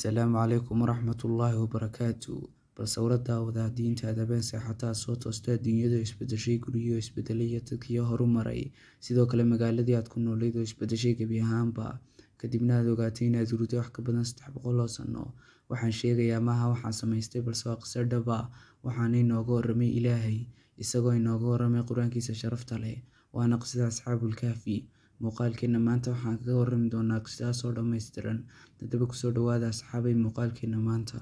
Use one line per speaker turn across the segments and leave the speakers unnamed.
Assalaamu calaykum waraxmatullaahi wabarakaatu. Bal sawirada wada diinta habeen seexataa soo toostay, adduunyadu isbedeshay, guryo isbedelay iyo dadkii horumaray. Sidoo kale magaaladii aad ku noolayd oo isbedeshay gebi ahaanba. Kadibna aad ogaatay inaad hurday wax ka badan 300 oo sano. Waxaan sheegayaa maaha waxaan samaystay, balse waa qiso dhab ah. Waxaana inooga warramay Ilaahay, isagoo inooga warramay Qur-aankiisa sharafta leh. Waana qisada Asxaabul Kahfi. Muuqaalkeena maanta waxaan kaga warrami doonaa qisadaas oo dhammaystiran. Haddaba kusoo dhawaada asxaabay muuqaalkeena maanta.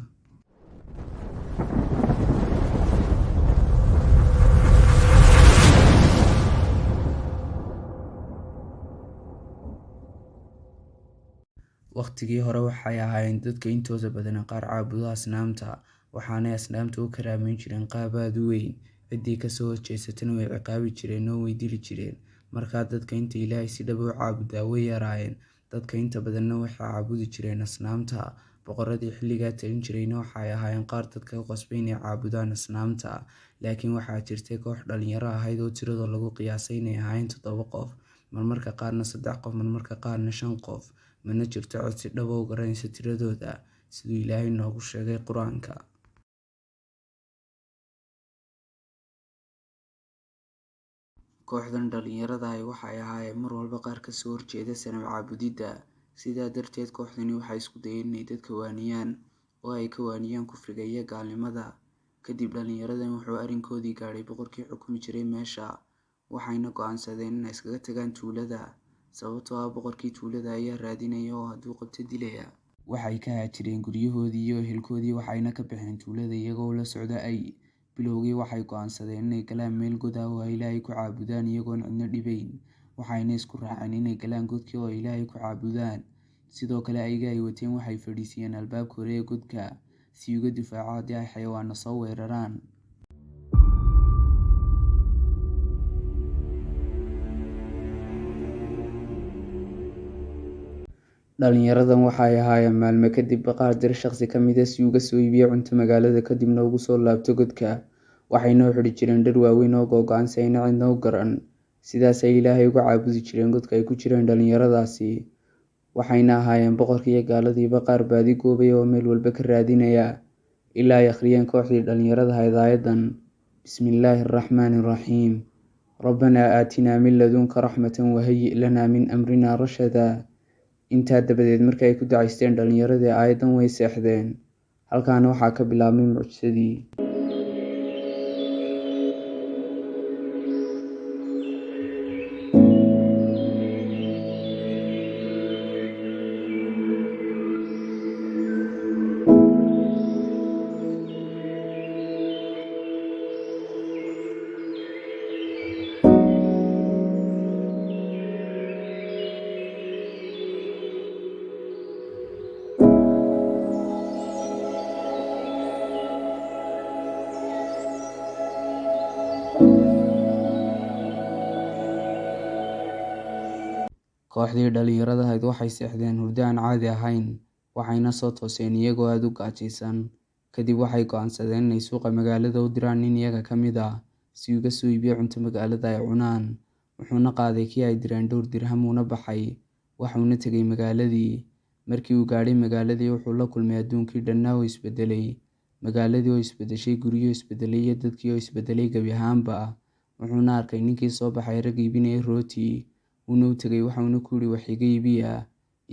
Waqtigii hore waxay ahaayeen dadka intooda badan qaar caabuda asnaamta, waxaanay asnaamta u karaameyn jireen qaab aad u weyn. Ciddii ka soo horjeesatana way ciqaabi jireen oo way dili jireen. Markaa dadka inta Ilaahay si dhab ah u caabudaa way yaraayeen. Dadka inta badanna waxay caabudi jireen asnaamta. Boqorradii xilligaa talin jirayna waxay ahaayeen qaar dadka ku qasbay inay caabudaan asnaamta. Laakiin waxaa jirtay koox dhalinyaro ahayd oo tiradooda lagu qiyaasay inay ahaayeen 7 qof, marmarka qaarna 3 qof, marmarka qaarna 5 qof. Mana jirto cod si dhab ah u garanaysa tiradooda, siduu Ilaahay noogu sheegay Qur-aanka. Kooxdan dhalinyarada ahi waxay ahaayeen mar walba qaar ka soo horjeeda sanam caabudidda. Sidaa darteed kooxdani waxay isku dayeen inay dadka waaniyaan oo ay ka waaniyaan kufriga iyo gaalnimada. Kadib dhalinyaradan wuxuu arrinkoodii gaadhay boqorkii xukumi jiray meesha, waxayna go'aansadeen inay iskaga tagaan tuulada, sababtoo ah boqorkii tuulada ayaa raadinaya oo hadduu qabto dilaya. Waxay ka haajireen guryahoodii iyo ehelkoodii, waxayna ka baxeen tuulada iyagoo la socda ay. Bilowgii waxay go'aansadeen inay galaan meel god ah oo ay Ilaahay ku caabudaan iyagoon cidna dhibayn. Waxayna isku raaceen inay galaan godkii oo ay Ilaahay ku caabudaan. Sidoo kale ayga ay wateen waxay fadhiisiyeen albaabka hore ee godka si uga difaaco haddii ay xayawaanno soo weeraraan. Dhalinyaradan waxay ahaayeen maalmo kadib qaar dir shakhsi ka mid ah si uga soo iibiyo cunto magaalada kadibna ugu soo laabto godka. Waxayna u xidhi jireen dhar waaweyn oo googo'an si ayna cidna u garan. Sidaas ay Ilaahay uga caabudi jireen godka ay ku jireen dhalinyaradaasi. Waxayna ahaayeen boqorkii iyo gaaladiiba qaar baadi goobaya oo meel walba ka raadinaya ilaa ay akhriyeen kooxdii dhalinyarada ahayd aayaddan. Bismillaahi Raxmaani Raxiim. Rabbanaa aatinaa min ladunka raxmatan wahayyi' lanaa min amrinaa rashadaa. Intaa dabadeed markii ay ku ducaysteen dhalinyaradii aayaddan way seexdeen. Halkaana waxaa ka bilaabmay mucjisadii. Kooxdii dhalinyarada ahayd waxay seexdeen hurdo aan caadi ahayn, waxayna soo tooseen iyagoo aad u gaajaysan. Kadib waxay go'aansadeen inay suuqa magaalada u diraan nin iyaga ka mid ah si uga soo iibiyo cunto magaalada ay cunaan. Wuxuuna qaaday kii ay direen dhowr dirham uuna baxay, waxuuna tegay magaaladii. Markii uu gaadhay magaaladii wuxuu la kulmay adduunkii dhannaa oo isbedelay. Magaaladii oo isbedeshay, guryo isbedelay iyo dadkii oo isbedelay gebi ahaanba. Wuxuuna arkay ninkii soo baxay rag iibinaya rooti. Wuuna u tegay waxaana ku yidhi wax iga iibiya,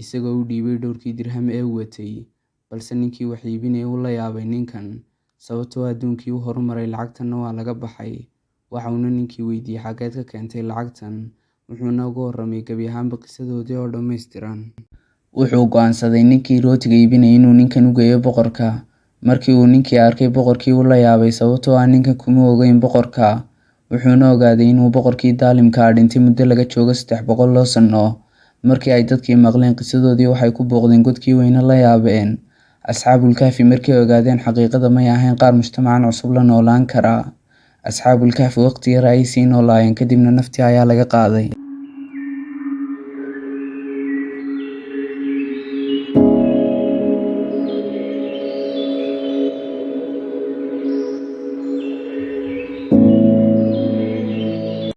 isagoo u dhiibay dhowrkii dirham ee uu watay. Balse ninkii wax iibinayay wuu la yaabay ninkan, sababtoo ah adduunkii u horumaray lacagtanna waa laga baxay. Waxauna ninkii weydiiyey xaggeed ka keentay lacagtan, wuxuuna uga warramay gebi ahaanba qisadoodii oo dhammaystiran. Wuxuu go'aansaday ninkii rootiga iibinayay inuu ninkan u geeyo boqorka. Markii uu ninkii arkay boqorkii wuu la yaabay sababtoo ah ninkan kuma ogeyn boqorka. Wuxuuna ogaaday inuu boqorkii daalimka ah dhintay muddo laga joogo 300 oo sano. Markii ay dadkii maqleen qisadoodii waxay ku booqdeen godkii wayna la yaabeen. Asxaabul Kahfi markii ay ogaadeen xaqiiqada may ahayn qaar mujtamacan cusub la noolaan kara. Asxaabul Kahfi waqti yar ayay sii noolaayeen kadibna naftii ayaa laga qaaday.